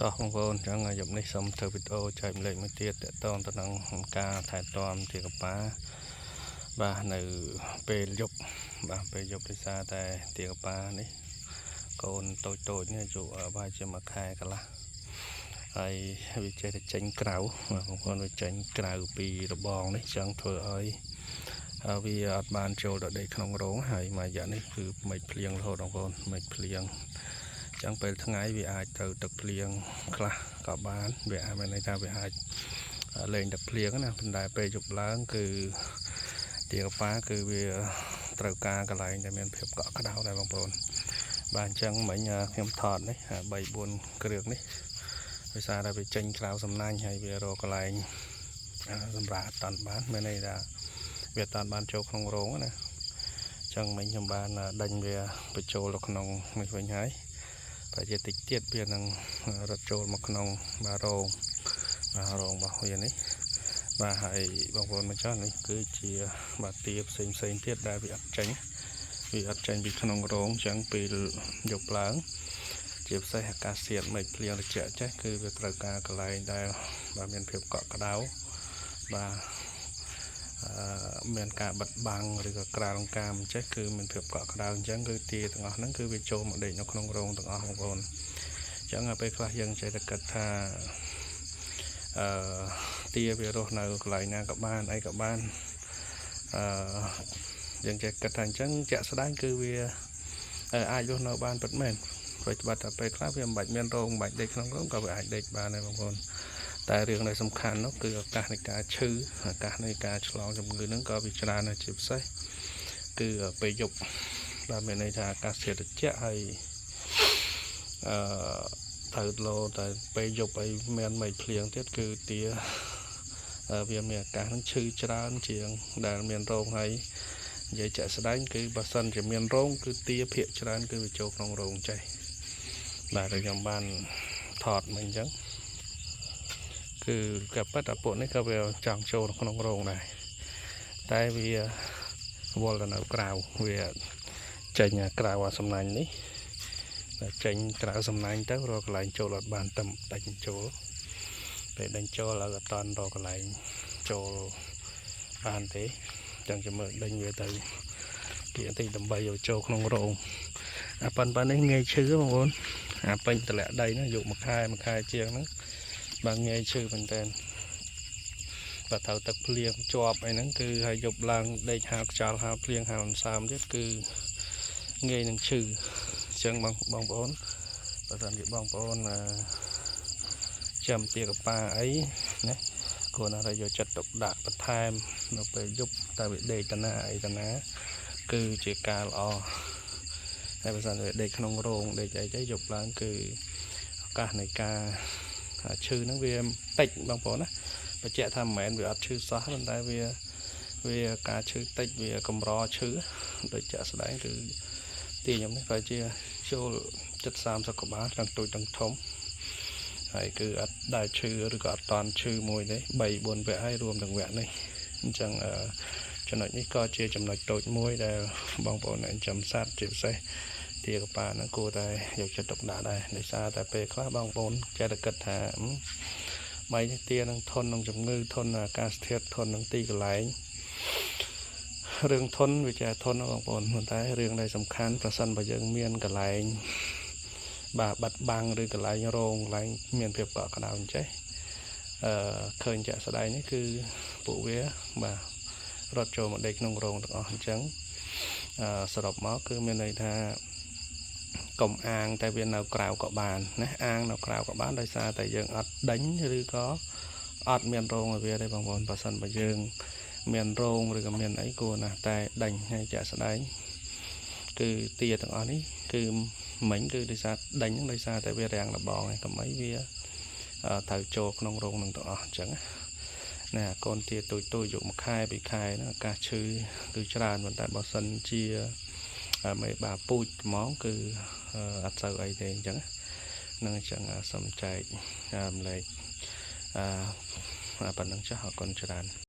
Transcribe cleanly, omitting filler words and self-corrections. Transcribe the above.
តោះបងប្អូនអញ្ចឹងយប់នេះសូមធ្វើវីដេអូចែកម្លែកមួយទៀតតកតងទៅនឹងការថែទាំទាកប៉ាបាទនៅពេលយប់បាទពេលយប់ដោយសារតែទាកប៉ានេះកូនតូចតូចនេះអាយុប្រហែលជាមួយខែកន្លះហើយវាចេះតែចេញក្រៅបាទបងប្អូនវាចេញក្រៅពីរបងនេះអញ្ចឹងធ្វើឲ្យវាអត់បានចូលដល់ដីក្នុងរោងហើយមួយរយៈនេះគឺមេឃភ្លៀងរហូតបងប្អូនមេឃភ្លៀង ចឹងពេលថ្ងៃវាអាចត្រូវទឹកភ្លៀងខ្លះក៏បានវាអាចមានន័យថាវាអាចលេងទឹកភ្លៀងណាប៉ុន្តែពេលយប់ឡើងគឺទាកប៉ាគឺវាត្រូវការកន្លែងដែលមានភាពកក់ក្ដៅដែរបងប្អូនបាទអញ្ចឹងមិញខ្ញុំថតនេះ3 4គ្រឿងនេះដោយសារតែវាចេញក្រៅសំណាញ់ហើយវារកកន្លែងសម្រាប់អត់តាន់បានមានន័យថាវាអត់តាន់បានចូលក្នុងរោងណាអញ្ចឹងមិញខ្ញុំបានដេញវាបញ្ចូលទៅក្នុងនេះវិញហើយ ប្រហែលជាតិចទៀតវានឹងរត់ចូលមកក្នុងបាទរោងបាទរោងរបស់វានេះបាទហើយបងប្អូនមកចោះនេះគឺជាបាទទាផ្សេងផ្សេងទៀតដែលវាអត់ចេញវាអត់ចេញពីក្នុងរោងអញ្ចឹងពេលយប់ឡើងជាពិសេសអាកាសធាតុមេឃភ្លៀងត្រជាក់ចេះគឺវាត្រូវការកន្លែងដែលបាទមានភាពកក់ក្ដៅបាទអឺមានការបិទបាំងឬក៏ក្រាលអង្ការមិនចេះគឺមានភាពកក់ក្ដៅអញ្ចឹងគឺទាទាំងអស់ហ្នឹងគឺវាចូលមកដេកនៅក្នុងរោងទាំងអស់បងប្អូនអញ្ចឹងពេលខ្លះយើងចេះតែគិតថាអឺទាវារស់នៅកន្លែងណាក៏បានអីក៏បានអឺយើងចេះគិតថាអញ្ចឹងជាក់ស្ដែងគឺវាអាចរស់នៅបានពិតមែនព្រោះច្បាស់តែពេលខ្លះវាមិនបាច់មានរោងមិនបាច់ដេកក្នុងរោងក៏វាអាចដេកបានដែរបងប្អូនតែរឿងដែលសំខាន់នោះគឺឱកាសនៃការឈឺឱកាសនៃការឆ្លងជំងឺហ្នឹងក៏វាច្រើនដែរជាពិសេសគឺពេលយប់បាទមានន័យថាអាកាសធាតុត្រជាក់ហើយអឺត្រូវលោតែពេលយប់អីមានមេឃភ្លៀងទៀតគឺទាវាមានឱកាសហ្នឹងឈឺច្រើនជាងដែលមានរោងហើយនិយាយជាក់ស្ដែងគឺបើសិនជាមានរោងគឺទាភាកច្រើនគឺវាចូលក្នុងរោងចេះបាទដូចខ្ញុំបានថតមកអញ្ចឹងគឺក៏ប៉ិតអាពួកនេះក៏វាចង់ចូលក្នុងរោងដែរតែវាវល់ទៅនៅក្រៅវាចេញក្រៅអាសំណាញ់នេះតែចេញក្រៅសំណាញ់ទៅរកកន្លែងចូលអត់បានតែដាច់ចូលពេលដេញចូលឲ្យអត់តន់រកកន្លែងចូលបានទេចឹងចាំមើលដេញវាទៅគៀកតិចដើម្បីឲ្យចូលក្នុងរោងអាប៉ិនប៉ិននេះងាយឈឺបងប្អូនអាពេញតម្លាក់ដីហ្នឹងយកមួយខែមួយខែជាងហ្នឹងបាទងាយឈឺមែនតើបាទត្រូវទឹកភ្លៀងជាប់អីហ្នឹងគឺឲ្យយប់ឡើងដេកហាលខ្យល់ហាលភ្លៀងហាលអន្សើមទៀតគឺងាយនឹងឈឺអញ្ចឹងបងបងប្អូនបើសិនជាបងប្អូនអឺចាំទាកប៉ាអីណាគួរណាស់តែយកចិត្តទុកដាក់បន្ថែមនៅពេលយប់តែវាដេកតាណាអីតាណាគឺជាការល្អហើយបើសិនវាដេកក្នុងរោងដេកអីទៅយប់ឡើងគឺឱកាសនៃការឈឺហ្នឹងវាតិចបងប្អូនណាបញ្ជាក់ថាមិនមែនវាអត់ឈឺសោះប៉ុន្តែវាវាការឈឺតិចវាកម្រឈឺដូចជាក់ស្ដែងគឺទាខ្ញុំនេះប្រហែលជាចូលចិត្ត30ក្បាលទាំងតូចទាំងធំហើយគឺអត់ដែលឈឺឬក៏អត់តន់ឈឺមួយទេ3 4វគ្គហើយរួមទាំងវគ្គនេះអញ្ចឹងចំណុចនេះក៏ជាចំណុចតូចមួយដែលបងប្អូនអ្នកចិញ្ចឹមសត្វជាពិសេសទាកប៉ាហ្នឹងគួរតែយកចិត្តទុកដាក់ដែរដោយសារតែពេលខ្លះបងប្អូនចេះតែគិតថាម៉ៃនេះទានឹងធន់នឹងជំងឺធន់នឹងអាកាសធាតុធន់នឹងទីកន្លែងរឿងធន់វាចេះធន់បងប្អូនប៉ុន្តែរឿងដែលសំខាន់ប្រសិនបើយើងមានកន្លែងបាទបាត់បាំងឬកន្លែងរោងកន្លែងមានភាពកក់ក្ដៅអញ្ចេះអឺឃើញជាក់ស្ដែងនេះគឺពួកវាបាទរត់ចូលមកដេកក្នុងរោងទាំងអស់អញ្ចឹងអឺសរុបមកគឺមានន័យថាកុំអាងតែវានៅក្រៅក៏បានណាអាងនៅក្រៅក៏បានដោយសារតែយើងអត់ដេញឬក៏អត់មានរោងឲ្យវាទេបងប្អូនបើសិនបើយើងមានរោងឬក៏មានអីគួរណាស់តែដេញហើយជាក់ស្ដែងគឺទាទាំងអស់នេះគឺមិញគឺដោយសារដេញហ្នឹងដោយសារតែវារាំងរបងឯងកុំអីវាត្រូវចូលក្នុងរោងនឹងទាំងអស់អញ្ចឹងណាកូនទាទូចទូចយកមួយខែពីរខែហ្នឹងឱកាសឈឺគឺច្រើនប៉ុន្តែបើសិនជាមេបាពូជហ្មងគឺអត់សូវអីទេអញ្ចឹងនឹងអញ្ចឹងសូមចែករំលែកអឺប៉ុណ្ណឹងចុះអរគុណច្រើន។